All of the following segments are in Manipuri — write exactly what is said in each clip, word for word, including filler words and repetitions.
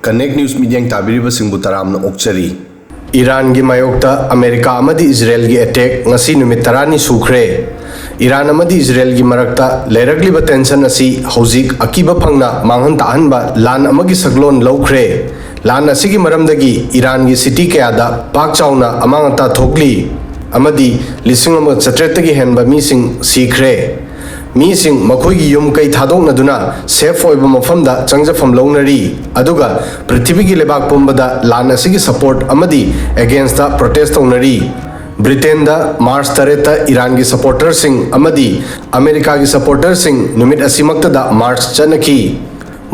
Connect News ꯃꯤꯠꯌꯦꯡ ꯇꯥꯕꯤꯔꯤꯕꯁꯤꯡꯕꯨ ꯇꯔꯥꯝꯅ ꯑꯣꯛꯆꯔꯤ꯫ ꯏꯔꯥꯟꯒꯤ ꯃꯥꯌꯣꯛꯇ ꯑꯃꯦꯔꯤꯀꯥ ꯑꯃꯗꯤ ꯏꯖꯔꯦꯜꯒꯤ ꯑꯦꯇꯦꯛ ꯉꯁꯤ ꯅꯨꯃꯤꯠ ꯇꯔꯥꯅꯤ ꯁꯨꯈ꯭ꯔꯦ꯫ ꯏꯔꯥꯟ ꯑꯃꯗꯤ ꯏꯖꯔꯦꯜꯒꯤ ꯃꯔꯛꯇ ꯂꯩꯔꯛꯂꯤꯕ ꯇꯦꯟꯁꯟ ꯑꯁꯤ ꯍꯧꯖꯤꯛ ꯑꯀꯤꯕ ꯐꯪꯅ ꯃꯥꯡꯍꯟ ꯇꯥꯛꯍꯟꯕ ꯂꯥꯟ ꯑꯃꯒꯤ ꯁꯛꯂꯣꯟ ꯂꯧꯈ꯭ꯔꯦ꯫ ꯂꯥꯟ ꯑꯁꯤꯒꯤ ꯃꯔꯝꯗꯒꯤ ꯏꯔꯥꯟꯒꯤ ꯁꯤꯇꯤ ꯀꯌꯥꯗ ꯄꯥꯛ ꯆꯥꯎꯅ ꯑꯃꯥꯡ ꯑꯇꯥ ꯊꯣꯛꯂꯤ ꯑꯃꯗꯤ ꯂꯤꯁꯤꯡ ꯑꯃꯒ ꯆꯥꯇ꯭ꯔꯦꯠꯇꯒꯤ ꯍꯦꯟꯕ ꯃꯤꯁꯤꯡ ꯁꯤꯈ꯭ꯔꯦ꯫ ꯃꯤꯁꯤꯡ ꯃꯈꯣꯏꯒꯤ ꯌꯨꯝ ꯀꯩ ꯊꯥꯗꯣꯛꯅꯗꯨꯅ ꯁꯦꯐ ꯑꯣꯏꯕ ꯃꯐꯝꯗ ꯆꯪꯖꯐꯝ ꯂꯧꯅꯔꯤ, ꯑꯗꯨꯒ ꯄ꯭ꯔꯤꯊꯤꯕꯤꯒꯤ ꯂꯩꯕꯥꯛ ꯄꯨꯝꯕꯗ ꯂꯥꯟ ꯑꯁꯤꯒꯤ ꯁꯄꯣꯔꯠ ꯑꯃꯗꯤ ꯑꯦꯒꯦꯟꯁꯇ ꯄ꯭ꯔꯣꯇꯦꯁ ꯇꯧꯅꯔꯤ꯫ ꯕ꯭ꯔꯤꯇꯦꯟꯗ ꯃꯥꯔꯆ ꯇꯔꯦꯠꯇ ꯏꯔꯥꯟꯒꯤ ꯁꯄꯣꯔꯇꯔꯁꯤꯡ ꯑꯃꯗꯤ ꯑꯃꯦꯔꯤꯀꯥꯒꯤ ꯁꯄꯣꯔꯇꯔꯁꯤꯡ ꯅꯨꯃꯤꯠ ꯑꯁꯤꯃꯛꯇꯗ ꯃꯥꯔꯆ ꯆꯠꯅꯈꯤ꯫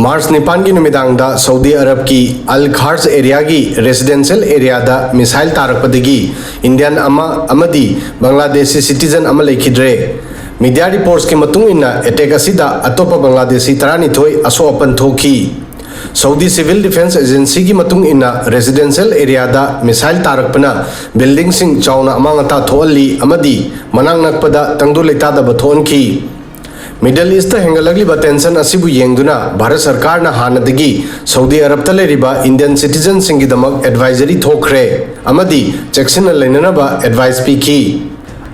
ꯃꯥꯔꯆ ꯅꯤꯄꯥꯟꯒꯤ ꯅꯨꯃꯤꯗꯥꯡꯗ ꯁꯧꯗꯤ ꯑꯔꯕꯀꯤ ꯑꯜ ꯈꯥꯔꯖ ꯑꯦꯔꯤꯌꯥꯒꯤ ꯔꯦꯁꯤꯗꯦꯟꯁꯤꯌꯦꯜ ꯑꯦꯔꯤꯌꯥꯗ ꯃꯤꯁꯥꯏꯜ ꯇꯥꯔꯛꯄꯗꯒꯤ ꯏꯟꯗꯤꯌꯟ ꯑꯃ ꯑꯃꯗꯤ ꯕꯪꯒ꯭ꯂꯥꯗꯦꯁꯤ ꯁꯤꯇꯤꯖꯟ ꯑꯃ ꯂꯩꯈꯤꯗ꯭ꯔꯦ꯫ ꯃꯤꯗꯤꯌꯥ ꯔꯤꯄꯣꯔꯠꯁꯀꯤ ꯃꯇꯨꯡ ꯏꯟꯅ, ꯑꯦꯇꯦꯛ ꯑꯁꯤꯗ ꯑꯇꯣꯞꯄ ꯕꯪꯒ꯭ꯂꯥꯗꯦꯁꯤ ꯇꯔꯥꯅꯤꯊꯣꯏ ꯑꯁꯣꯛ ꯑꯄꯟ ꯊꯣꯛꯈꯤ꯫ ꯁꯧꯗꯤ ꯁꯤꯚꯤꯜ ꯗꯤꯐꯦꯟꯁ ꯑꯦꯖꯦꯟꯁꯤꯒꯤ ꯃꯇꯨꯡ ꯏꯟꯅ, ꯔꯦꯁꯤꯗꯦꯟꯁꯤꯌꯦꯜ ꯑꯦꯔꯤꯌꯥꯗ ꯃꯤꯁꯥꯏꯜ ꯇꯥꯔꯛꯄꯅ ꯕꯤꯜꯗꯤꯡꯁꯤꯡ ꯆꯥꯎꯅ ꯑꯃꯥꯡ ꯑꯇꯥ ꯊꯣꯛꯍꯜꯂꯤ ꯑꯃꯗꯤ ꯃꯅꯥꯛ ꯅꯛꯄꯗ ꯇꯪꯗꯨ ꯂꯩꯇꯥꯗꯕ ꯊꯣꯛꯍꯟꯈꯤ꯫ ꯃꯤꯗꯜ ꯏꯁꯇ ꯍꯦꯟꯒꯠꯂꯛꯂꯤꯕ ꯇꯦꯟꯁꯟ ꯑꯁꯤꯕꯨ ꯌꯦꯡꯗꯨꯅ ꯚꯥꯔꯠ ꯁꯔꯀꯥꯔꯅ ꯍꯥꯟꯅꯗꯒꯤ ꯁꯧꯗꯤ ꯑꯔꯕꯇ ꯂꯩꯔꯤꯕ ꯏꯟꯗꯤꯌꯟ ꯁꯤꯇꯤꯖꯟꯁꯤꯡꯒꯤꯗꯃꯛ ꯑꯦꯗꯚꯥꯏꯖꯔꯤ ꯊꯣꯛꯈ꯭ꯔꯦ ꯑꯃꯗꯤ ꯆꯦꯛꯁꯤꯟꯅ ꯂꯩꯅꯅꯕ ꯑꯦꯗꯚꯥꯏꯁ ꯄꯤꯈꯤ꯫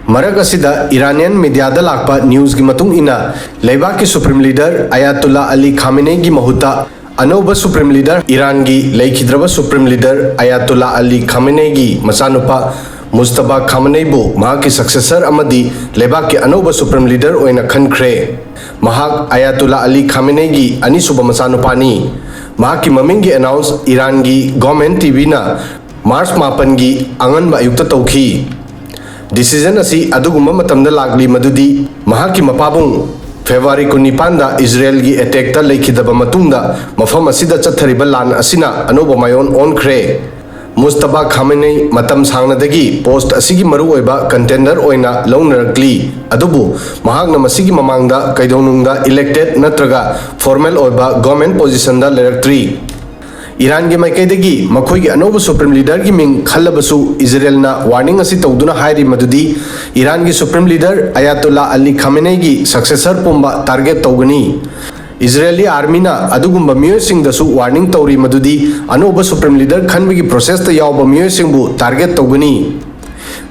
ꯃꯔꯛ ꯑꯁꯤꯗ, ꯏꯔꯥꯅꯤꯌꯟ ꯃꯤꯗꯤꯌꯥꯗ ꯂꯥꯛꯄ ꯅ꯭ꯌꯨꯁꯀꯤ ꯃꯇꯨꯡ ꯏꯟꯅ, ꯂꯩꯕꯥꯛꯀꯤ ꯁꯨꯄ꯭ꯔꯤꯝ ꯂꯤꯗꯔ ꯑꯌꯥꯇꯨꯜꯂꯥ ꯑꯂꯤ ꯈꯥꯃꯦꯅꯦꯒꯤ ꯃꯍꯨꯠꯇ ꯑꯅꯧꯕ ꯁꯨꯄ꯭ꯔꯤꯝ ꯂꯤꯗꯔ, ꯏꯔꯥꯟꯒꯤ ꯂꯩꯈꯤꯗ꯭ꯔꯕ ꯁꯨꯄ꯭ꯔꯤꯝ ꯂꯤꯗꯔ ꯑꯌꯥꯇꯨꯜꯂꯥ ꯑꯂꯤ ꯈꯥꯃꯦꯅꯦꯒꯤ ꯃꯆꯥꯅꯨꯄꯥ ꯃꯨꯁꯇꯕꯥ ꯈꯥꯃꯦꯅꯦꯕꯨ ꯃꯍꯥꯛꯀꯤ ꯁꯛꯁꯦꯁꯔ ꯑꯃꯗꯤ ꯂꯩꯕꯥꯛꯀꯤ ꯑꯅꯧꯕ ꯁꯨꯄ꯭ꯔꯤꯝ ꯂꯤꯗꯔ ꯑꯣꯏꯅ ꯈꯟꯈ꯭ꯔꯦ꯫ ꯃꯍꯥꯛ ꯑꯌꯥꯇꯨꯜꯂꯥ ꯑꯂꯤ ꯈꯥꯃꯦꯅꯦꯒꯤ ꯑꯅꯤꯁꯨꯕ ꯃꯆꯥꯅꯨꯄꯥꯅꯤ꯫ ꯃꯍꯥꯛꯀꯤ ꯃꯃꯤꯡꯒꯤ ꯑꯦꯅꯥꯎꯟꯁ ꯏꯔꯥꯟꯒꯤ ꯒꯣꯔꯃꯦꯟ ꯇꯤꯚꯤꯅ ꯃꯥꯔꯆ ꯃꯥꯄꯟꯒꯤ ꯑꯉꯟꯕ ꯑꯌꯨꯛꯇ ꯇꯧꯈꯤ꯫ ꯗꯤꯁꯤꯖꯟ ꯑꯁꯤ ꯑꯗꯨꯒꯨꯝꯕ ꯃꯇꯝꯗ ꯂꯥꯛꯂꯤ ꯃꯗꯨꯗꯤ ꯃꯍꯥꯛꯀꯤ ꯃꯄꯥꯕꯨꯡ ꯐꯦꯕ꯭ꯔꯨꯋꯥꯔꯤ ꯀꯨꯟꯅꯤꯄꯥꯟꯗ ꯏꯖꯔꯦꯜꯒꯤ ꯑꯦꯇꯦꯛꯇ ꯂꯩꯈꯤꯗꯕ ꯃꯇꯨꯡꯗ, ꯃꯐꯝ ꯑꯁꯤꯗ ꯆꯠꯊꯔꯤꯕ ꯂꯥꯟ ꯑꯁꯤꯅ ꯑꯅꯧꯕ ꯃꯥꯏꯑꯣꯟ ꯑꯣꯟꯈ꯭ꯔꯦ꯫ ꯃꯨꯁꯇꯕꯥ ꯈꯥꯃꯦꯅꯦ ꯃꯇꯝ ꯁꯥꯡꯅꯗꯒꯤ ꯄꯣꯁꯠ ꯑꯁꯤꯒꯤ ꯃꯔꯨꯑꯣꯏꯕ ꯀꯟꯇꯦꯟꯗꯔ ꯑꯣꯏꯅ ꯂꯧꯅꯔꯛꯂꯤ, ꯑꯗꯨꯕꯨ ꯃꯍꯥꯛꯅ ꯃꯁꯤꯒꯤ ꯃꯃꯥꯡꯗ ꯀꯩꯗꯧꯅꯨꯡꯗ ꯏꯂꯦꯛꯇꯦꯗ ꯅꯠꯇ꯭ꯔꯒ ꯐꯣꯔꯃꯦꯜ ꯑꯣꯏꯕ ꯒꯣꯔꯃꯦꯟ ꯄꯣꯖꯤꯁꯟꯗ ꯂꯩꯔꯛꯇ꯭ꯔꯤ꯫ ꯏꯔꯥꯟꯒꯤ ꯃꯥꯏꯀꯩꯗꯒꯤ ꯃꯈꯣꯏꯒꯤ ꯑꯅꯧꯕ ꯁꯨꯄ꯭ꯔꯤꯝ ꯂꯤꯗꯔꯒꯤ ꯃꯤꯡ ꯈꯜꯂꯕꯁꯨ, ꯏꯖꯔꯦꯜꯅ ꯋꯥꯔꯅꯤꯡ ꯑꯁꯤ ꯇꯧꯗꯨꯅ ꯍꯥꯏꯔꯤ ꯃꯗꯨꯗꯤ ꯏꯔꯥꯟꯒꯤ ꯁꯨꯄ꯭ꯔꯤꯝ ꯂꯤꯗꯔ ꯑꯌꯥꯇꯨꯜꯂꯥ ꯑꯂꯤ ꯈꯥꯃꯦꯅꯦꯒꯤ ꯁꯛꯁꯦꯁꯔ ꯄꯨꯝꯕ ꯇꯥꯔꯒꯦꯠ ꯇꯧꯒꯅꯤ꯫ ꯏꯖꯔꯦꯂꯤ ꯑꯥꯔꯃꯤꯅ ꯑꯗꯨꯒꯨꯝꯕ ꯃꯤꯑꯣꯏꯁꯤꯡꯗꯁꯨ ꯋꯥꯔꯅꯤꯡ ꯇꯧꯔꯤ ꯃꯗꯨꯗꯤ ꯑꯅꯧꯕ ꯁꯨꯄ꯭ꯔꯤꯝ ꯂꯤꯗꯔ ꯈꯟꯕꯒꯤ ꯄ꯭ꯔꯣꯁꯦꯁꯇ ꯌꯥꯎꯕ ꯃꯤꯑꯣꯏꯁꯤꯡꯕꯨ ꯇꯥꯔꯒꯦꯠ ꯇꯧꯒꯅꯤ꯫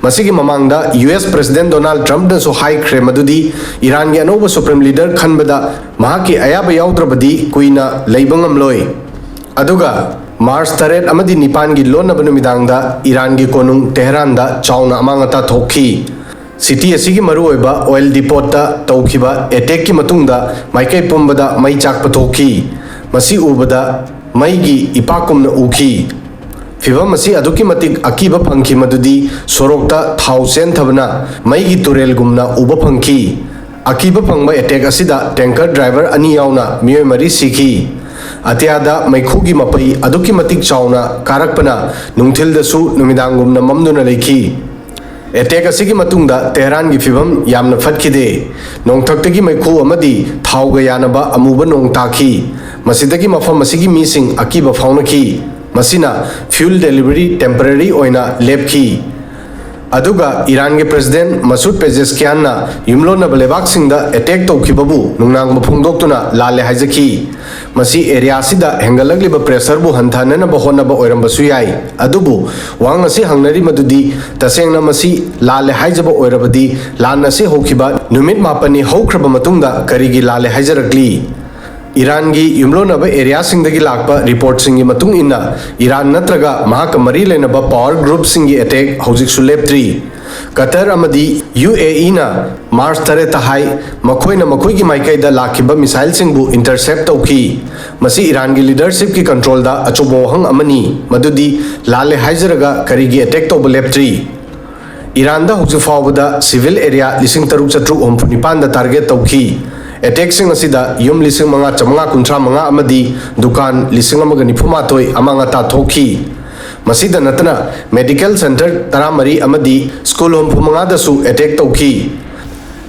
ꯃꯁꯤꯒꯤ ꯃꯃꯥꯡꯗ ꯌꯨ ꯑꯦꯁ ꯄ꯭ꯔꯦꯁꯤꯗꯦꯟ ꯗꯣꯅꯥꯜꯗ ꯇ꯭ꯔꯝꯞꯅꯁꯨ ꯍꯥꯏꯈ꯭ꯔꯦ ꯃꯗꯨꯗꯤ ꯏꯔꯥꯟꯒꯤ ꯑꯅꯧꯕ ꯁꯨꯄ꯭ꯔꯤꯝ ꯂꯤꯗꯔ ꯈꯟꯕꯗ ꯃꯍꯥꯛꯀꯤ ꯑꯌꯥꯕ ꯌꯥꯎꯗ꯭ꯔꯕꯗꯤ ꯀꯨꯏꯅ ꯂꯩꯕ ꯉꯝꯂꯣꯏ꯫ ꯑꯗꯨꯒ ꯃꯥꯔꯆ ꯇꯔꯦꯠ ꯑꯃꯗꯤ ꯅꯤꯄꯥꯟꯒꯤ ꯂꯣꯟꯅꯕ ꯅꯨꯃꯤꯗꯥꯡꯗ ꯏꯔꯥꯟꯒꯤ ꯀꯣꯅꯨꯡ ꯇꯦꯍꯔꯥꯟꯗ ꯆꯥꯎꯅ ꯑꯃꯥꯡ ꯑꯇꯥ ꯊꯣꯛꯈꯤ꯫ ꯁꯤꯇꯤ ꯑꯁꯤꯒꯤ ꯃꯔꯨꯑꯣꯏꯕ ꯑꯣꯏꯜ ꯗꯤꯄꯣꯠꯇ ꯇꯧꯈꯤꯕ ꯑꯦꯇꯦꯛꯀꯤ ꯃꯇꯨꯡꯗ ꯃꯥꯏꯀꯩ ꯄꯨꯝꯕꯗ ꯃꯩ ꯆꯥꯛꯄ ꯊꯣꯛꯈꯤ꯫ ꯃꯁꯤ ꯎꯕꯗ ꯃꯩꯒꯤ ꯏꯄꯥꯛꯀꯨꯝꯅ ꯎꯈꯤ꯫ ꯐꯤꯚꯝ ꯑꯁꯤ ꯑꯗꯨꯛꯀꯤ ꯃꯇꯤꯛ ꯑꯀꯤꯕ ꯐꯪꯈꯤ ꯃꯗꯨꯗꯤ ꯁꯣꯔꯣꯛꯇ ꯊꯥꯎ ꯆꯦꯟꯊꯕꯅ ꯃꯩꯒꯤ ꯇꯨꯔꯦꯜꯒꯨꯝꯅ ꯎꯕ ꯐꯪꯈꯤ꯫ ꯑꯀꯤꯕ ꯐꯪꯕ ꯑꯦꯇꯦꯛ ꯑꯁꯤꯗ ꯇꯦꯡꯀꯔ ꯗ꯭ꯔꯥꯏꯚꯔ ꯑꯅꯤ ꯌꯥꯎꯅ ꯃꯤꯑꯣꯏ ꯃꯔꯤ ꯁꯤꯈꯤ꯫ ꯑꯇꯤꯌꯥꯗ ꯃꯩꯈꯨꯒꯤ ꯃꯄꯩ ꯑꯗꯨꯛꯀꯤ ꯃꯇꯤꯛ ꯆꯥꯎꯅ ꯀꯥꯔꯛꯄꯅ ꯅꯨꯡꯊꯤꯜꯗꯁꯨ ꯅꯨꯃꯤꯗꯥꯡꯒꯨꯝꯅ ꯃꯝꯗꯨꯅ ꯂꯩꯈꯤ꯫ ꯑꯦꯇꯦꯛ ꯑꯁꯤꯒꯤ ꯃꯇꯨꯡꯗ ꯇꯦꯍꯔꯥꯟꯒꯤ ꯐꯤꯚꯝ ꯌꯥꯝꯅ ꯐꯠꯈꯤꯗꯦ꯫ ꯅꯣꯡꯊꯛꯇꯒꯤ ꯃꯩꯈꯨ ꯑꯃꯗꯤ ꯊꯥꯎꯒ ꯌꯥꯅꯕ ꯑꯃꯨꯕ ꯅꯣꯡ ꯇꯥꯈꯤ꯫ ꯃꯁꯤꯗꯒꯤ ꯃꯐꯝ ꯑꯁꯤꯒꯤ ꯃꯤꯁꯤꯡ ꯑꯀꯤꯕ ꯐꯥꯎꯅꯈꯤ꯫ ꯃꯁꯤꯅ ꯐ꯭ꯌꯨꯜ ꯗꯦꯂꯤꯚꯔꯤ ꯇꯦꯝꯄꯔꯦꯔꯤ ꯑꯣꯏꯅ ꯂꯦꯞꯈꯤ꯫ ꯑꯗꯨꯒ ꯏꯔꯥꯟꯒꯤ ꯄ꯭ꯔꯦꯁꯤꯗꯦꯟ ꯃꯁꯨꯗ ꯄꯦꯖꯦꯁꯀꯤꯌꯥꯟꯅ ꯌꯨꯝꯂꯣꯟꯅꯕ ꯂꯩꯕꯥꯛꯁꯤꯡꯗ ꯑꯦꯇꯦꯛ ꯇꯧꯈꯤꯕꯕꯨ ꯅꯨꯡꯅꯥꯡꯕ ꯐꯣꯡꯗꯣꯛꯇꯨꯅ ꯂꯥꯜꯂꯦ ꯍꯥꯏꯖꯈꯤ꯫ ꯃꯁꯤ ꯑꯦꯔꯤꯌꯥꯁꯤꯗ ꯍꯦꯟꯒꯠꯂꯛꯂꯤꯕ ꯄ꯭ꯔꯦꯁꯔꯕꯨ ꯍꯟꯊꯍꯟꯅꯕ ꯍꯣꯠꯅꯕ ꯑꯣꯏꯔꯝꯕꯁꯨ ꯌꯥꯏ꯫ ꯑꯗꯨꯕꯨ ꯋꯥꯍꯪ ꯑꯁꯤ ꯍꯪꯅꯔꯤ ꯃꯗꯨꯗꯤ ꯇꯁꯦꯡꯅ ꯃꯁꯤ ꯂꯥꯜꯂꯦ ꯍꯥꯏꯖꯕ ꯑꯣꯏꯔꯕꯗꯤ ꯂꯥꯟ ꯑꯁꯤ ꯍꯧꯈꯤꯕ ꯅꯨꯃꯤꯠ ꯃꯥꯄꯟꯅꯤ ꯍꯧꯈ꯭ꯔꯕ ꯃꯇꯨꯡꯗ ꯀꯔꯤꯒꯤ ꯂꯥꯜꯂꯦ ꯍꯥꯏꯖꯔꯛꯂꯤ? ꯏꯔꯥꯟꯒꯤ ꯌꯨꯝꯂꯣꯟꯅꯕ ꯑꯦꯔꯤꯌꯥꯁꯤꯡꯗꯒꯤ ꯂꯥꯛꯄ ꯔꯤꯄꯣꯔꯠꯁꯤꯡꯒꯤ ꯃꯇꯨꯡ ꯏꯟꯅ ꯏꯔꯥꯟ ꯅꯠꯇ꯭ꯔꯒ ꯃꯍꯥꯛꯀ ꯃꯔꯤ ꯂꯩꯅꯕ ꯄꯥꯋꯔ ꯒ꯭ꯔꯨꯞꯁꯤꯡꯒꯤ ꯑꯦꯇꯦꯛ ꯍꯧꯖꯤꯛꯁꯨ ꯂꯦꯞꯇ꯭ꯔꯤ꯫ ꯀꯇꯔ ꯑꯃꯗꯤ ꯌꯨ ꯑꯦ ꯏꯅ ꯃꯥꯔꯆ ꯇꯔꯦꯠꯇ ꯍꯥꯏ, ꯃꯈꯣꯏꯅ ꯃꯈꯣꯏꯒꯤ ꯃꯥꯏꯀꯩꯗ ꯂꯥꯛꯈꯤꯕ ꯃꯤꯁꯥꯏꯜꯁꯤꯡꯕꯨ ꯏꯟꯇꯔꯁꯦꯞ ꯇꯧꯈꯤ꯫ ꯃꯁꯤ ꯏꯔꯥꯟꯒꯤ ꯂꯤꯗꯔꯁꯤꯞꯀꯤ ꯀꯟꯇ꯭ꯔꯣꯜꯗ ꯑꯆꯧꯕ ꯋꯥꯍꯪ ꯑꯃꯅꯤ, ꯃꯗꯨꯗꯤ ꯂꯥꯜꯂꯦ ꯍꯥꯏꯖꯔꯒ ꯀꯔꯤꯒꯤ ꯑꯦꯇꯦꯛ ꯇꯧꯕ ꯂꯦꯞꯇ꯭ꯔꯤ? ꯏꯔꯥꯟꯗ ꯍꯧꯖꯤꯛ ꯐꯥꯎꯕꯗ ꯁꯤꯚꯤꯜ ꯑꯦꯔꯤꯌꯥ ꯂꯤꯁꯤꯡ ꯇꯔꯨꯛ ꯆꯥꯇ꯭ꯔꯨꯛ ꯍꯨꯝꯐꯨ ꯅꯤꯄꯥꯟꯗ ꯇꯥꯔꯒꯦꯠ ꯇꯧꯈꯤ꯫ ꯑꯦꯇꯦꯛꯁꯤꯡ ꯑꯁꯤꯗ ꯌꯨꯝ ꯂꯤꯁꯤꯡ ꯃꯉꯥ ꯆꯥꯃꯉꯥ ꯀꯨꯟꯊ꯭ꯔꯥ ꯃꯉꯥ ꯑꯃꯗꯤ ꯗꯨꯀꯥꯟ ꯂꯤꯁꯤꯡ ꯑꯃꯒ ꯅꯤꯐꯨ ꯃꯥꯊꯣꯏ ꯑꯃꯥꯡ ꯑꯇꯥ ꯊꯣꯛꯈꯤ꯫ ꯃꯁꯤꯗ ꯅꯠꯇꯅ ꯃꯦꯗꯤꯀꯦꯜ ꯁꯦꯟꯇꯔ ꯇꯔꯥꯃꯔꯤ ꯑꯃꯗꯤ ꯁ꯭ꯀꯨꯜ ꯍꯨꯝꯐꯨ ꯃꯉꯥꯗꯁꯨ ꯑꯦꯇꯦꯛ ꯇꯧꯈꯤ꯫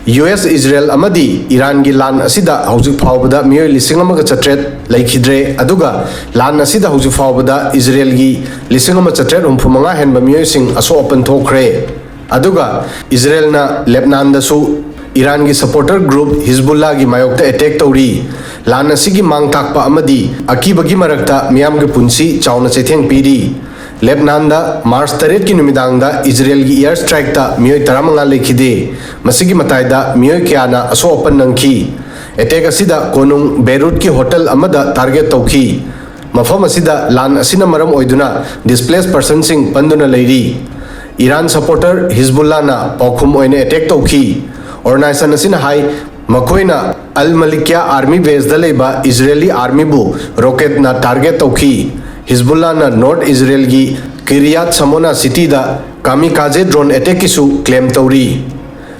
ꯌꯨ ꯑꯦꯁ, ꯏꯖꯔꯦꯜ ꯑꯃꯗꯤ ꯏꯔꯥꯟꯒꯤ ꯂꯥꯟ ꯑꯁꯤꯗ ꯍꯧꯖꯤꯛ ꯐꯥꯎꯕꯗ ꯃꯤꯑꯣꯏ ꯂꯤꯁꯤꯡ ꯑꯃꯒ ꯆꯥꯇ꯭ꯔꯦꯠ ꯂꯩꯈꯤꯗ꯭ꯔꯦ, ꯑꯗꯨꯒ ꯂꯥꯟ ꯑꯁꯤꯗ ꯍꯧꯖꯤꯛ ꯐꯥꯎꯕꯗ ꯏꯖꯔꯦꯜꯒꯤ ꯂꯤꯁꯤꯡ ꯑꯃ ꯆꯥꯇ꯭ꯔꯦꯠ ꯍꯨꯝꯐꯨ ꯃꯉꯥ ꯍꯦꯟꯕ ꯃꯤꯑꯣꯏꯁꯤꯡ ꯑꯁꯣꯛ ꯑꯄꯟ ꯊꯣꯛꯈ꯭ꯔꯦ꯫ ꯑꯗꯨꯒ ꯏꯖꯔꯦꯜꯅ ꯂꯦꯕꯅꯥꯟꯗꯁꯨ ꯏꯔꯥꯟꯒꯤ ꯁꯄꯣꯔꯇꯔ ꯒ꯭ꯔꯨꯞ ꯍꯤꯖꯕꯨꯜꯂꯥꯒꯤ ꯃꯥꯌꯣꯛꯇ ꯑꯦꯇꯦꯛ ꯇꯧꯔꯤ꯫ ꯂꯥꯟ ꯑꯁꯤꯒꯤ ꯃꯥꯡ ꯊꯥꯛꯄ ꯑꯃꯗꯤ ꯑꯀꯤꯕꯒꯤ ꯃꯔꯛꯇ ꯃꯤꯌꯥꯝꯒꯤ ꯄꯨꯟꯁꯤ ꯆꯥꯎꯅ ꯆꯩꯊꯦꯡ ꯄꯤꯔꯤ꯫ ꯂꯦꯕꯅꯥꯟꯗ ꯃꯥꯔꯆ ꯇꯔꯦꯠꯀꯤ ꯅꯨꯃꯤꯗꯥꯡꯗ ꯏꯖꯔꯦꯜꯒꯤ ꯏꯌꯥꯔ ꯁ꯭ꯇ꯭ꯔꯥꯏꯛꯇ ꯃꯤꯑꯣꯏ ꯇꯔꯥꯃꯉꯥ ꯂꯩꯈꯤꯗꯦ꯫ ꯃꯁꯤꯒꯤ ꯃꯇꯥꯏꯗ ꯃꯤꯑꯣꯏ ꯀꯌꯥꯅ ꯑꯁꯣꯛ ꯑꯄꯟ ꯅꯪꯈꯤ꯫ ꯑꯦꯇꯦꯛ ꯑꯁꯤꯗ ꯀꯣꯅꯨꯡ ꯕꯦꯔꯨꯠꯀꯤ ꯍꯣꯇꯦꯜ ꯑꯃꯗ ꯇꯥꯔꯒꯦꯠ ꯇꯧꯈꯤ꯫ ꯃꯐꯝ ꯑꯁꯤꯗ ꯂꯥꯟ ꯑꯁꯤꯅ ꯃꯔꯝ ꯑꯣꯏꯗꯨꯅ ꯗꯤꯁꯄ꯭ꯂꯦꯁ ꯄꯔꯁꯟꯁꯤꯡ ꯄꯟꯗꯨꯅ ꯂꯩꯔꯤ꯫ ꯏꯔꯥꯟ ꯁꯄꯣꯔꯇꯔ ꯍꯤꯖꯕꯨꯜꯂꯥꯅ ꯄꯥꯎꯈꯨꯝ ꯑꯣꯏꯅ ꯑꯦꯇꯦꯛ ꯇꯧꯈꯤ꯫ ꯑꯣꯔꯒꯅꯥꯏꯖꯦꯁꯟ ꯑꯁꯤꯅ ꯍꯥꯏ, ꯃꯈꯣꯏꯅ ꯑꯜ ꯃꯂꯤꯀꯤꯌꯥ ꯑꯥꯔꯃꯤ ꯕꯦꯁꯇ ꯂꯩꯕ ꯏꯖꯔꯦꯂꯤ ꯑꯥꯔꯃꯤꯕꯨ ꯔꯣꯀꯦꯠꯅ ꯇꯥꯔꯒꯦꯠ ꯇꯧꯈꯤ꯫ ꯍꯤꯖꯕꯨꯜꯂꯥꯅ ꯅꯣꯔꯠ ꯏꯖꯔꯦꯜꯒꯤ ꯀꯤꯔꯤꯌꯥꯠ ꯁꯃꯣꯅꯥ ꯁꯤꯇꯤꯗ ꯀꯥꯃꯤꯀꯥꯖꯦ ꯗ꯭ꯔꯣꯟ ꯑꯦꯇꯦꯛꯀꯤꯁꯨ ꯀ꯭ꯂꯦꯝ ꯇꯧꯔꯤ꯫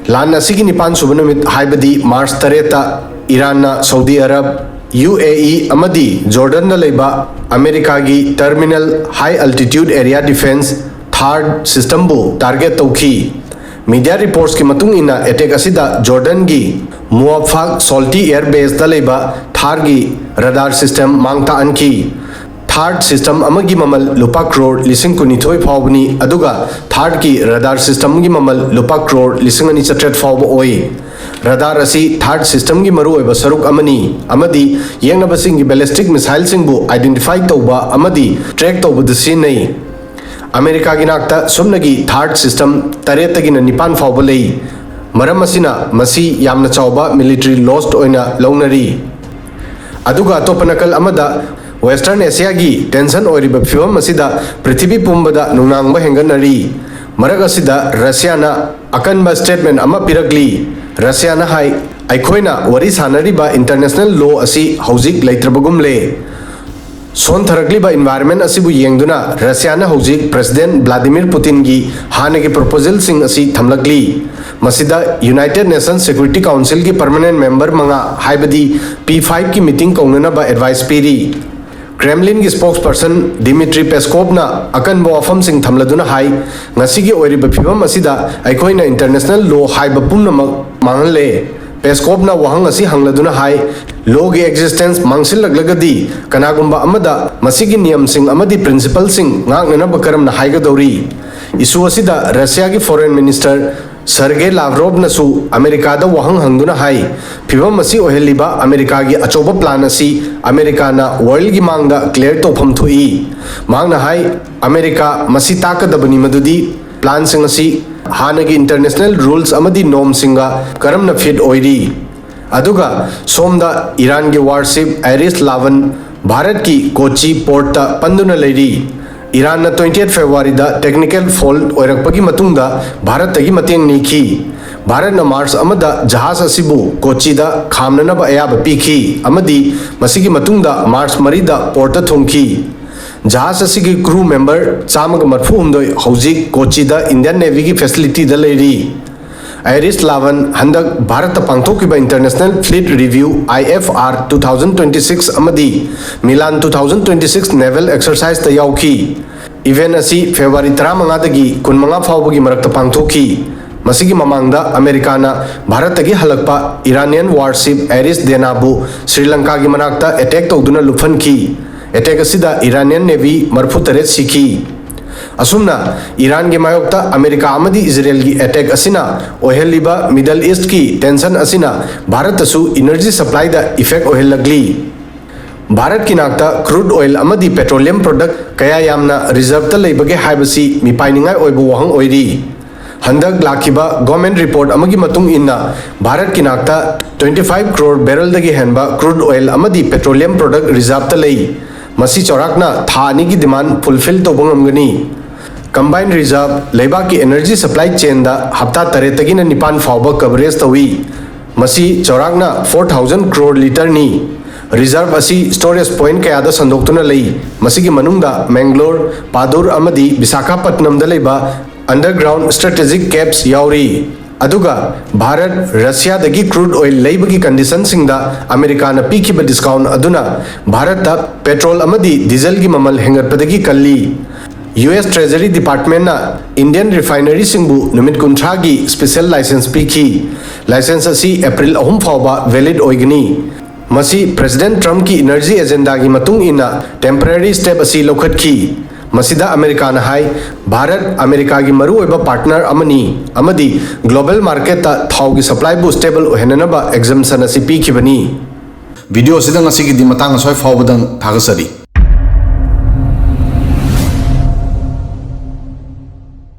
ꯂꯥꯟ ꯑꯁꯤꯒꯤ ꯅꯤꯄꯥꯟ ꯁꯨꯕ ꯅꯨꯃꯤꯠ, ꯍꯥꯏꯕꯗꯤ ꯃꯥꯔꯆ ꯇꯔꯦꯠꯇ, ꯏꯔꯥꯟꯅ ꯁꯧꯗꯤ ꯑꯔꯕ, ꯌꯨ ꯑꯦ ꯏ ꯑꯃꯗꯤ ꯖꯣꯔꯗꯟꯗ ꯂꯩꯕ ꯑꯃꯦꯔꯤꯀꯥꯒꯤ ꯇꯔꯃꯤꯅꯦꯜ ꯍꯥꯏ ꯑꯜꯇꯤꯇ꯭ꯌꯨꯠ ꯑꯦꯔꯤꯌꯥ ꯗꯤꯐꯦꯟꯁ ꯊꯥꯔꯠ ꯁꯤꯁꯇꯝꯕꯨ ꯇꯥꯔꯒꯦꯠ ꯇꯧꯈꯤ꯫ ꯃꯤꯗꯤꯌꯥ ꯔꯤꯄꯣꯔꯠꯁꯀꯤ ꯃꯇꯨꯡ ꯏꯟꯅ, ꯑꯦꯇꯦꯛ ꯑꯁꯤꯗ ꯖꯣꯔꯗꯟꯒꯤ ꯃꯨꯋꯥꯐꯥꯛ ꯁꯣꯜꯇꯤ ꯑꯦꯌꯔ ꯕꯦꯁꯇ ꯂꯩꯕ ꯊꯥꯔꯒꯤ ꯔꯗꯥꯔ ꯁꯤꯁꯇꯦꯝ ꯃꯥꯡ ꯇꯥꯛꯍꯟꯈꯤ꯫ ꯊꯥꯔꯠ ꯁꯤꯁꯇꯝ ꯑꯃꯒꯤ ꯃꯃꯜ ꯂꯨꯄꯥ ꯀ꯭ꯔꯣꯔ ꯂꯤꯁꯤꯡ ꯀꯨꯟꯅꯤꯊꯣꯏ ꯐꯥꯎꯕꯅꯤ, ꯑꯗꯨꯒ ꯊꯥꯔꯠꯀꯤ ꯔꯗꯥꯔ ꯁꯤꯁꯇꯝꯒꯤ ꯃꯃꯜ ꯂꯨꯄꯥ ꯀ꯭ꯔꯣꯔ ꯂꯤꯁꯤꯡ ꯑꯅꯤ ꯆꯥꯇ꯭ꯔꯦꯠ ꯐꯥꯎꯕ ꯑꯣꯏ꯫ ꯔꯗꯥꯔ ꯑꯁꯤ ꯊꯥꯔꯠ ꯁꯤꯁꯇꯝꯒꯤ ꯃꯔꯨꯑꯣꯏꯕ ꯁꯔꯨꯛ ꯑꯃꯅꯤ ꯑꯃꯗꯤ ꯌꯦꯛꯅꯕꯁꯤꯡꯒꯤ ꯕꯦꯂꯤꯁꯇꯤꯛ ꯃꯤꯁꯥꯏꯜꯁꯤꯡꯕꯨ ꯑꯥꯏꯗꯦꯟꯇꯤꯐꯥꯏ ꯇꯧꯕ ꯑꯃꯗꯤ ꯇ꯭ꯔꯦꯛ ꯇꯧꯕꯗ ꯁꯤꯖꯤꯟꯅꯩ꯫ ꯑꯃꯦꯔꯤꯀꯥꯒꯤ ꯅꯥꯛꯇ ꯁꯨꯞꯅꯒꯤ ꯊꯥꯔꯠ ꯁꯤꯁꯇꯝ ꯇꯔꯦꯠꯇꯒꯤꯅ ꯅꯤꯄꯥꯟ ꯐꯥꯎꯕ ꯂꯩ꯫ ꯃꯔꯝ ꯑꯁꯤꯅ ꯃꯁꯤ ꯌꯥꯝꯅ ꯆꯥꯎꯕ ꯃꯤꯂꯤꯇꯔꯤ ꯂꯣꯁ ꯑꯣꯏꯅ ꯂꯧꯅꯔꯤ꯫ ꯑꯗꯨꯒ ꯑꯇꯣꯞꯄ ꯅꯥꯀꯜ ꯑꯃꯗ, ꯋꯦꯁꯇꯔꯟ ꯑꯦꯁꯤꯌꯥꯒꯤ ꯇꯦꯟꯁꯟ ꯑꯣꯏꯔꯤꯕ ꯐꯤꯚꯝ ꯑꯁꯤꯗ ꯄ꯭ꯔꯤꯊꯤꯕꯤ ꯄꯨꯝꯕꯗ ꯅꯨꯡꯅꯥꯡꯕ ꯍꯦꯟꯒꯠꯅꯔꯤ꯫ ꯃꯔꯛ ꯑꯁꯤꯗ ꯔꯁꯤꯌꯥꯅ ꯑꯀꯟꯕ ꯁ꯭ꯇꯦꯠꯃꯦꯟ ꯑꯃ ꯄꯤꯔꯛꯂꯤ꯫ ꯔꯁꯤꯌꯥꯅ ꯍꯥꯏ, "ꯑꯩꯈꯣꯏꯅ ꯋꯥꯔꯤ ꯁꯥꯅꯔꯤꯕ ꯏꯟꯇꯔꯅꯦꯁꯅꯦꯜ ꯂꯣ ꯑꯁꯤ ꯍꯧꯖꯤꯛ ꯂꯩꯇ꯭ꯔꯕꯒꯨꯝꯂꯦ"꯫ ꯁꯣꯟꯊꯔꯛꯂꯤꯕ ꯏꯟꯚꯥꯏꯔꯟꯃꯦꯟ ꯑꯁꯤꯕꯨ ꯌꯦꯡꯗꯨꯅ ꯔꯁꯤꯌꯥꯅ ꯍꯧꯖꯤꯛ ꯄ꯭ꯔꯦꯁꯤꯗꯦꯟꯠ ꯚ꯭ꯂꯥꯗꯤꯃꯤꯔ ꯄꯨꯇꯤꯟꯒꯤ ꯍꯥꯟꯅꯒꯤ ꯄ꯭ꯔꯣꯄꯣꯖꯦꯜꯁꯤꯡ ꯑꯁꯤ ꯊꯝꯂꯛꯂꯤ꯫ ꯃꯁꯤꯗ ꯌꯨꯅꯥꯏꯇꯦꯗ ꯅꯦꯁꯟꯁ ꯁꯦꯀ꯭ꯌꯨꯔꯤꯇꯤ ꯀꯥꯎꯟꯁꯤꯜꯒꯤ ꯄꯔꯃꯅꯦꯟꯠ ꯃꯦꯝꯕꯔ ꯃꯉꯥ, ꯍꯥꯏꯕꯗꯤ ꯄꯤ ꯐꯥꯏꯚꯀꯤ ꯃꯤꯇꯤꯡ ꯀꯧꯅꯅꯕ ꯑꯦꯗꯚꯥꯏꯁ ꯄꯤꯔꯤ꯫ ꯀ꯭ꯔꯦꯝꯂꯤꯟꯒꯤ ꯁ꯭ꯄꯣꯛꯁꯄꯔꯁꯟ ꯗꯤꯃꯤꯇ꯭ꯔꯤ ꯄꯦꯁꯀꯣꯞꯅ ꯑꯀꯟꯕ ꯋꯥꯐꯝꯁꯤꯡ ꯊꯝꯂꯗꯨꯅ ꯍꯥꯏ, "ꯉꯁꯤꯒꯤ ꯑꯣꯏꯔꯤꯕ ꯐꯤꯚꯝ ꯑꯁꯤꯗ ꯑꯩꯈꯣꯏꯅ ꯏꯟꯇꯔꯅꯦꯁꯅꯦꯜ ꯂꯣ ꯍꯥꯏꯕ ꯄꯨꯝꯅꯃꯛ ꯃꯥꯡꯍꯜꯂꯦ"꯫ ꯄꯦꯁꯀꯣꯞꯅ ꯋꯥꯍꯪ ꯑꯁꯤ ꯍꯪꯂꯗꯨꯅ ꯍꯥꯏ, "ꯂꯣꯒꯤ ꯑꯦꯛꯖꯤꯁꯇꯦꯟꯁ ꯃꯥꯡꯁꯤꯜꯂꯛꯂꯒꯗꯤ ꯀꯅꯥꯒꯨꯝꯕ ꯑꯃꯗ ꯃꯁꯤꯒꯤ ꯅꯤꯌꯝꯁꯤꯡ ꯑꯃꯗꯤ ꯄ꯭ꯔꯤꯟꯁꯤꯄꯜꯁꯤꯡ ꯉꯥꯛꯅꯅꯕ ꯀꯔꯝꯅ ꯍꯥꯏꯒꯗꯧꯔꯤ?" ꯏꯁꯨ ꯑꯁꯤꯗ ꯔꯁꯤꯌꯥꯒꯤ ꯐꯣꯔꯦꯟ ꯃꯤꯅꯤꯁꯇꯔ ꯁꯔꯒꯦ ꯂꯥꯚ꯭ꯔꯣꯚꯅꯁꯨ ꯑꯃꯦꯔꯤꯀꯥꯗ ꯋꯥꯍꯪ ꯍꯪꯗꯨꯅ ꯍꯥꯏ, ꯐꯤꯚꯝ ꯑꯁꯤ ꯑꯣꯏꯍꯜꯂꯤꯕ ꯑꯃꯦꯔꯤꯀꯥꯒꯤ ꯑꯆꯧꯕ ꯄ꯭ꯂꯥꯟ ꯑꯁꯤ ꯑꯃꯦꯔꯤꯀꯥꯅ ꯋꯥꯔꯜꯒꯤ ꯃꯥꯡꯗ ꯀ꯭ꯂꯤꯌꯥꯔ ꯇꯧꯐꯝ ꯊꯣꯛꯏ꯫ ꯃꯍꯥꯛꯅ ꯍꯥꯏ, ꯑꯃꯦꯔꯤꯀꯥ ꯃꯁꯤ ꯇꯥꯛꯀꯗꯕꯅꯤ ꯃꯗꯨꯗꯤ ꯄ꯭ꯂꯥꯟꯁꯤꯡ ꯑꯁꯤ ꯍꯥꯟꯅꯒꯤ ꯏꯟꯇꯔꯅꯦꯁꯅꯦꯜ ꯔꯨꯜꯁ ꯑꯃꯗꯤ ꯅꯣꯔꯝꯁꯤꯡꯒ ꯀꯔꯝꯅ ꯐꯤꯠ ꯑꯣꯏꯔꯤ꯫ ꯑꯗꯨꯒ ꯁꯣꯝꯗ ꯏꯔꯥꯟꯒꯤ ꯋꯥꯔꯁꯤꯞ ꯑꯥꯏꯔꯤꯁ ꯂꯥꯚꯟ ꯚꯥꯔꯠꯀꯤ ꯀꯣꯆꯤ ꯄꯣꯔꯠꯇ ꯄꯟꯗꯨꯅ ꯂꯩꯔꯤ꯫ ꯏꯔꯥꯟꯅ twenty eight ꯐꯦꯕ꯭ꯔꯨꯋꯥꯔꯤꯗ ꯇꯦꯛꯅꯤꯀꯦꯜ ꯐꯣꯜꯠ ꯑꯣꯏꯔꯛꯄꯒꯤ ꯃꯇꯨꯡꯗ ꯚꯥꯔꯠꯇꯒꯤ ꯃꯇꯦꯡ ꯅꯤꯈꯤ꯫ ꯚꯥꯔꯠꯅ ꯃꯥꯔꯆ ꯑꯃꯗ ꯖꯍꯥꯖ ꯑꯁꯤꯕꯨ ꯀꯣꯆꯤꯗ ꯈꯥꯝꯅꯅꯕ ꯑꯌꯥꯕ ꯄꯤꯈꯤ ꯑꯃꯗꯤ ꯃꯁꯤꯒꯤ ꯃꯇꯨꯡꯗ ꯃꯥꯔꯆ ꯃꯔꯤꯗ ꯄꯣꯔꯠꯇ ꯊꯨꯡꯈꯤ꯫ ꯖꯍꯥꯖ ꯑꯁꯤꯒꯤ ꯀ꯭ꯔꯨ ꯃꯦꯝꯕꯔ ꯆꯥꯝꯃꯒ ꯃꯔꯤꯐꯨ ꯍꯨꯝꯗꯣꯏ ꯍꯧꯖꯤꯛ ꯀꯣꯆꯤꯗ ꯏꯟꯗꯤꯌꯟ ꯅꯦꯚꯤꯒꯤ ꯐꯦꯁꯤꯂꯤꯇꯤꯗ ꯂꯩꯔꯤ꯫ ꯑꯥꯏꯔꯤꯁ ꯂꯥꯚꯟ ꯍꯟꯗꯛ ꯚꯥꯔꯠꯇ ꯄꯥꯡꯊꯣꯛꯈꯤꯕ international fleet review, I F R, two thousand twenty six ꯑꯃꯗꯤ Milan two thousand twenty six naval ꯑꯦꯛꯁꯔꯁꯥꯏꯖꯇ ꯌꯥꯎꯈꯤ꯫ ꯏꯚꯦꯟꯠ ꯑꯁꯤ ꯐꯦꯕ꯭ꯔꯨꯋꯥꯔꯤ ꯇꯔꯥꯃꯉꯥꯗꯒꯤ ꯀꯨꯟꯃꯉꯥ ꯐꯥꯎꯕꯒꯤ ꯃꯔꯛꯇ ꯄꯥꯡꯊꯣꯛꯈꯤ꯫ ꯃꯁꯤꯒꯤ ꯃꯃꯥꯡꯗ ꯑꯃꯦꯔꯤꯀꯥꯅ ꯚꯥꯔꯠꯇꯒꯤ ꯍꯜꯂꯛꯄ ꯏꯔꯥꯅꯤꯌꯟ ꯋꯥꯔꯁꯤꯞ ꯑꯥꯏꯔꯤꯁ ꯗꯦꯅꯥꯕꯨ ꯁ꯭ꯔꯤ ꯂꯪꯀꯥꯒꯤ ꯃꯅꯥꯛꯇ ꯑꯦꯇꯦꯛ ꯇꯧꯗꯨꯅ ꯂꯨꯞꯍꯟꯈꯤ꯫ ꯑꯦꯇꯦꯛ ꯑꯁꯤꯗ ꯏꯔꯥꯅꯤꯌꯟ ꯅꯦꯚꯤ ꯃꯔꯤꯐꯨ ꯇꯔꯦꯠ ꯁꯤꯈꯤ꯫ ꯑꯁꯨꯝꯅ ꯏꯔꯥꯟꯒꯤ ꯃꯥꯌꯣꯛꯇ ꯑꯃꯦꯔꯤꯀꯥ ꯑꯃꯗꯤ ꯏꯖꯔꯦꯜꯒꯤ ꯑꯦꯇꯦꯛ ꯑꯁꯤꯅ ꯑꯣꯏꯍꯜꯂꯤꯕ ꯃꯤꯗꯜ ꯏꯁ꯭ꯠꯀꯤ ꯇꯦꯟꯁꯟ ꯑꯁꯤꯅ ꯚꯥꯔꯠꯇꯁꯨ ꯏꯅꯔꯖꯤ ꯁꯄ꯭ꯂꯥꯏꯗ ꯏꯐꯦꯛ ꯑꯣꯏꯍꯜꯂꯛꯂꯤ꯫ ꯚꯥꯔꯠꯀꯤ ꯅꯥꯛꯇ ꯀ꯭ꯔꯨꯗ ꯑꯣꯏꯜ ꯑꯃꯗꯤ ꯄꯦꯇ꯭ꯔꯣꯂꯤꯌꯝ ꯄ꯭ꯔꯗꯛ ꯀꯌꯥ ꯌꯥꯝꯅ ꯔꯤꯖꯔꯚꯇ ꯂꯩꯕꯒꯦ ꯍꯥꯏꯕꯁꯤ ꯃꯤꯄꯥꯏꯅꯤꯡꯉꯥꯏ ꯑꯣꯏꯕ ꯋꯥꯍꯪ ꯑꯣꯏꯔꯤ꯫ ꯍꯟꯗꯛ ꯂꯥꯛꯈꯤꯕ ꯒꯣꯔꯃꯦꯟꯠ ꯔꯤꯄꯣꯔꯠ ꯑꯃꯒꯤ ꯃꯇꯨꯡ ꯏꯟꯅ ꯚꯥꯔꯠꯀꯤ ꯅꯥꯛꯇ twenty five crore ꯕꯦꯔꯦꯜꯗꯒꯤ ꯍꯦꯟꯕ ꯀ꯭ꯔꯨꯗ ꯑꯣꯏꯜ ꯑꯃꯗꯤ ꯄꯦꯇ꯭ꯔꯣꯂꯤꯌꯝ ꯄ꯭ꯔꯗꯛ ꯔꯤꯖꯔꯚꯇ ꯂꯩ꯫ ꯃꯁꯤ ꯆꯥꯎꯔꯥꯛꯅ ꯊꯥ ꯑꯅꯤꯒꯤ ꯗꯤꯃꯥꯟ ꯐꯨꯜꯐꯤꯜ ꯇꯧꯕ ꯉꯝꯒꯅꯤ꯫ ꯀꯝꯕꯥꯏꯟ ꯔꯤꯖꯔꯚ ꯂꯩꯕꯥꯛꯀꯤ ꯑꯦꯅꯔꯖꯤ ꯁꯄ꯭ꯂꯥꯏ ꯆꯦꯟꯗ ꯍꯞꯇꯥ ꯇꯔꯦꯠꯇꯒꯤꯅ ꯅꯤꯄꯥꯟ ꯐꯥꯎꯕ ꯀꯚꯔꯦꯖ ꯇꯧꯏ꯫ ꯃꯁꯤ ꯆꯥꯎꯔꯥꯛꯅ four thousand crore ꯂꯤꯇꯔꯅꯤ꯫ ꯔꯤꯖꯔꯚ ꯑꯁꯤ ꯁ꯭ꯇꯣꯔꯦꯖ ꯄꯣꯏꯟꯠ ꯀꯌꯥꯗ ꯁꯟꯗꯣꯛꯇꯨꯅ ꯂꯩ꯫ ꯃꯁꯤꯒꯤ ꯃꯅꯨꯡꯗ ꯃꯦꯡꯒ꯭ꯂꯣꯔ, ꯄꯥꯗꯨꯔ ꯑꯃꯗꯤ ꯕꯤꯁꯥꯈꯥꯄꯠꯅꯝꯗ ꯂꯩꯕ ꯑꯟꯗꯔꯒ꯭ꯔꯥꯎꯟꯗ ꯁ꯭ꯇ꯭ꯔꯦꯇꯦꯖꯤꯛ ꯀꯦꯞꯁ ꯌꯥꯎꯔꯤ꯫ ꯑꯗꯨꯒ ꯚꯥꯔꯠ ꯔꯁꯤꯌꯥꯗꯒꯤ ꯀ꯭ꯔꯨꯗ ꯑꯣꯏꯜ ꯂꯩꯕꯒꯤ ꯀꯟꯗꯤꯁꯟꯁꯤꯡꯗ ꯑꯃꯦꯔꯤꯀꯥꯅ ꯄꯤꯈꯤꯕ ꯗꯤꯁꯀꯥꯎꯟꯠ ꯑꯗꯨꯅ ꯚꯥꯔꯠꯇ ꯄꯦꯇ꯭ꯔꯣꯜ ꯑꯃꯗꯤ ꯗꯤꯖꯜꯒꯤ ꯃꯃꯜ ꯍꯦꯟꯒꯠꯄꯗꯒꯤ ꯀꯜꯂꯤ꯫ ꯌꯨ ꯑꯦꯁ ꯇ꯭ꯔꯦꯖꯔꯤ ꯗꯤꯄꯥꯔꯠꯃꯦꯟꯠꯅ ꯏꯟꯗꯤꯌꯟ ꯔꯤꯐꯥꯏꯅꯔꯤꯁꯤꯡꯕꯨ ꯅꯨꯃꯤꯠ ꯀꯨꯟꯊ꯭ꯔꯥꯒꯤ ꯁ꯭ꯄꯦꯁꯤꯌꯦꯜ ꯂꯥꯏꯁꯦꯟꯁ ꯄꯤꯈꯤ꯫ ꯂꯥꯏꯁꯦꯟꯁ ꯑꯁꯤ ꯑꯦꯄ꯭ꯔꯤꯜ ꯑꯍꯨꯝ ꯐꯥꯎꯕ ꯚꯦꯂꯤꯗ ꯑꯣꯏꯒꯅꯤ꯫ ꯃꯁꯤ ꯄ꯭ꯔꯦꯁꯤꯗꯦꯟꯠ ꯇ꯭ꯔꯝꯞꯀꯤ ꯏꯅꯔꯖꯤ ꯑꯦꯖꯦꯟꯗꯥꯒꯤ ꯃꯇꯨꯡ ꯏꯟꯅ ꯇꯦꯝꯄꯔꯦꯔꯤ ꯁ꯭ꯇꯦꯞ ꯑꯁꯤ ꯂꯧꯈꯠꯈꯤ꯫ ꯃꯁꯤꯗ ꯑꯃꯦꯔꯤꯀꯥꯅ ꯍꯥꯏ, ꯚꯥꯔꯠ ꯑꯃꯦꯔꯤꯀꯥꯒꯤ ꯃꯔꯨꯑꯣꯏꯕ ꯄꯥꯔꯠꯅꯔ ꯑꯃꯅꯤ ꯑꯃꯗꯤ ꯒ꯭ꯂꯣꯕꯦꯜ ꯃꯥꯔꯀꯦꯠꯇ ꯊꯥꯎꯒꯤ ꯁꯄ꯭ꯂꯥꯏꯕꯨ ꯁ꯭ꯇꯦꯕꯜ ꯑꯣꯏꯍꯟꯅꯅꯕ ꯑꯦꯛꯖꯝꯁꯟ ꯑꯁꯤ ꯄꯤꯈꯤꯕꯅꯤ꯫ ꯚꯤꯗꯤꯑꯣ ꯑꯁꯤꯗ ꯉꯁꯤꯒꯤꯗꯤ ꯃꯇꯥꯡ ꯑꯁ꯭ꯋꯥꯏ ꯐꯥꯎꯕꯗꯪ ꯊꯥꯒꯠꯆꯔꯤ꯫